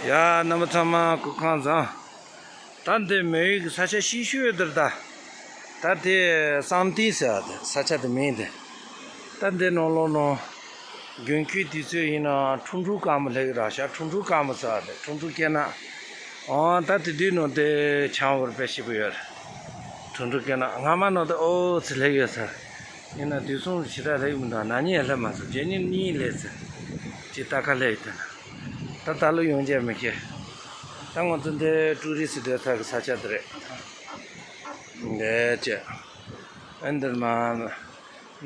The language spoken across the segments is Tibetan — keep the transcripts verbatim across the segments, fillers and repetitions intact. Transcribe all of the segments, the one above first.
ཡ། རྣམ་པ་ཚང་མ་སྐུ་ཁམས་བཟང་། ད་འདི་མོན་ཡུལ་གྱི་ས་ཆ་ཤེས་ཤོས་འདིར་ད། ད་དེ་བསམ་གཏན་ཟེར་བ་དེ་ས་ཆ་དེ་མིང་དེ། ད་འདི་ནང་ལོགས་ནང་། དགུན་ཁའི་དུས་ཚོད་ཡིན་ན་ཁྲུང་ཁྲུང་དཀར་མོ་སླེབས་ཀྱི་རེད་ཤག་ཁྲུང་ཁྲུང་དཀར་མོ་ཟེར་བ་དེ་ཁྲུང་ཁྲུང་སྐེ་ནག་ཨང་། ད་དེ་དུས་ནང་དེ་ཆང་བོར་དཔེ་ཞིབ་པོ་ཡོད་རེད། ཁྲུང་ཁྲུང་སྐེ་ནག་སྔ་མ་ནང་དུ་ཨོ་ཙི་སླེབས་ཡོད་ས། ཡིན་ན་དུས་སང་ཞེ་དྲག་སླེབས་མི་འདུག་ན་ནིང་ཡང་སླེབས་མ་སོང་། རྗེས་ཉིན་གཉིས་སླེབས་ཚེ། ཅི་ལྟ་ཁ་སླེབས་ཡོད་དེ་ན། ད་ད་ལོ་ཡོང་རྒྱུ་མི་ཤེས། ད་ང་ཚོ་འདི་ཀྲུའུ་རི་སི་སྡོད་ས་གི་ས་ཆ་དེ་རེད། འདི་ཅི། ཨ་འདིར་མ།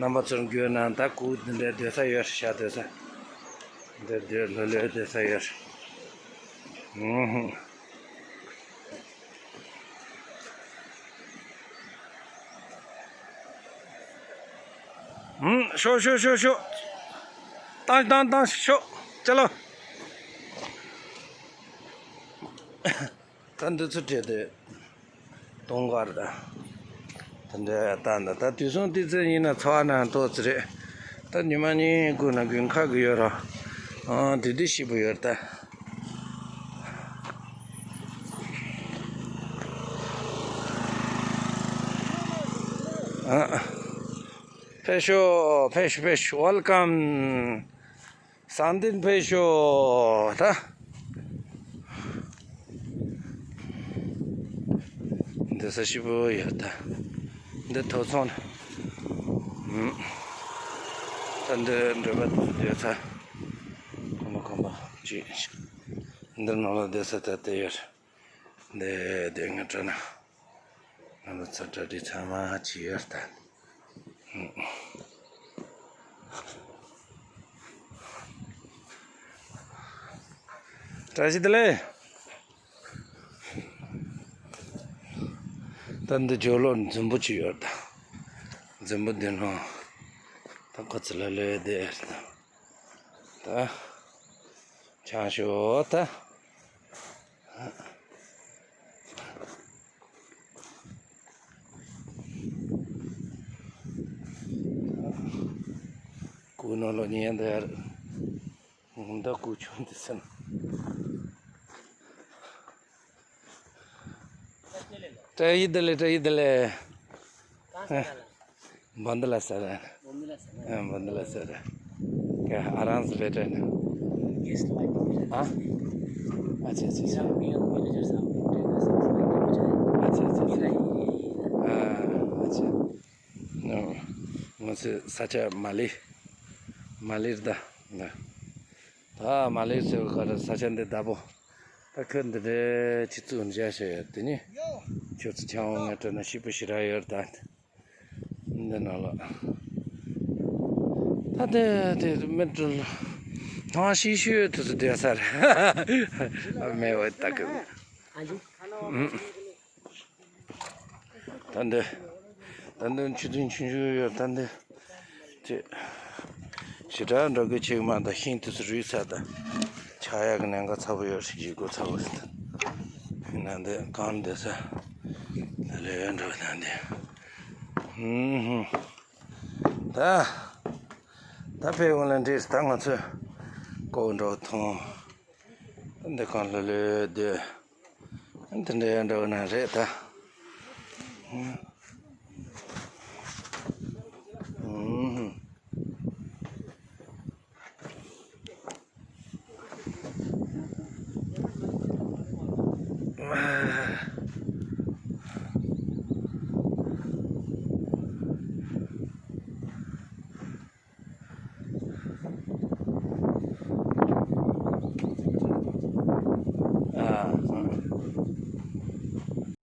རྣམ་པ་ཚོར་འགྱོད་ན་ད་གུ་འདི་འདྲའི་སྡོད་ས་ཡོད་རེད་ཤག་སྡོད་ས། འདི་འདི་ལྷོད་ལྷོད་སྡོད་ས་ཡོད་རེད། ཨུ་ཧུ། ཤོག་ཤོག་ཤོག་ཤོག་བཏང་བཏང་བཏང་ཤོག་ཅ་ལག་ད་འདི་ཚོ་བྲིས་ཏེ་གཏོང་གར་ད། ད་འདྲ་ད་འདི་ད་དུས་སང་དུས་ཚོད་ཡིན་ན་ཚ་བ་ན་ཏོག་ཙི་རེད། ད་ཉི་མ་གཉིས་དགུ་ན་དགུན་ཁ་གི་ཡོད་ར། ཨང་དེ་དུས་ཤི་བོ་ཡོད་ད། ཨ། ཕེབས་ཤོག་ཕེབས་ཤོག་ཕེབས་ཤོག Welcome། བསམ་གཏན་ཕེབས་ཤོག་ད། འདི་ས་ཞིབ་པོ་ཡོད་ད། འདི་ཐོ་ཚང་། ཨུམ། ད་འདི་འགྲོ་བ་དེ་ཚ། ཁོམ་པ་ཁོམ་པ་ཅི། འདི་ནང་ལ་འདི་ས་ད་དེ་ཡོད། འདི་འདི་ང་སྤྲོ་ན། ང་ཚོ་གྲ་སྒྲིག་ཚང་མ་བྱས་ཡོད་ད། བཀྲ་ཤིས་བདེ་ལེགས། ད་འདི་ཇོ་ལོ་རྫིང་བུ་ཅིག་ཡོད་ད། རྫིང་བུ་འདི་ནང་ད་ཁོ་ཚོ་ལ་ལོས་བསྡད་ད། ད་ཆང་ཞོ་ད། སྐུ་ནོ་ལོ་ཉན་དེར་ད་སྐུ་ཆུང་དེ་སེམས། བཀྲ་ཤིས་བདེ་ལེགས། བཀྲ་ཤིས་བདེ་ལེགས། བན་དེ་ལ་ཟེར། ཨ། བན་དེ་ལ་ཟེར། ཀ་ཨ་རང་ཟེར་རེད་དྲན། ཨ། ཨ་ཙི་ཙི་ཙི། ཨ་ཙི་ཙི་ཙི། ཨ་ཨ་ཙི། ང་ཚོའི་ས་ཆ་མ་ལི། མ་ལིར་ད། ད་མ་ལིར་ཟེར་བ་ག་རེ་ས་ཆ་འདི་བདག་པོ། ད་ཁྱོད་འདི་འདྲའི་ཁྱི་ཚུགས་འཇལ་བྱས་ཡོད་དེ་ནི། ཁྱོད་ཚོ་ཆང་བ་ང་སྤྲོད་ན་ཤི་པོ་ཞེ་དྲག་ཡོད་ད། འདི་ནང་ལ། ད་དེ་དེ་མི་འགྲོ་ལ། ཐང་ཤི་ཤུ་དུ་སུ་དེ་ས་རེད། མེ་འོད་ད་གི། ད་འདི། ད་འདི་ཆུ་ཐིགས་ཆུང་ཆུང་ཡོད་ད་འདི། དེ། ཞེ་དྲག་འགྲོ་གི་ཆེ་མ་ད་ཤིང་དུ་སུ་རུས་ས་ད། ཆག་ཡག་གི་ཉེན་ཁ་ཚ་པོ་ཡོད་ཞིག་ཡིག་སྒོ་ཚ་པོ་ཟེར་ད། ན་འདི་གང་འདི་ས། ད་ལས་འགྲོ་ད་འདི། ཧུམ་ཧུམ། ད། ད་ཕེབས་འོང་ལ་འདྲེས་ད་ང་ཚོས་ཀོ་འགྲོ་ཐོང་། འདི་གང་ལ་ལོས་འདི། འདི་འདྲའི་འགྲོ་ན་རེད་ད།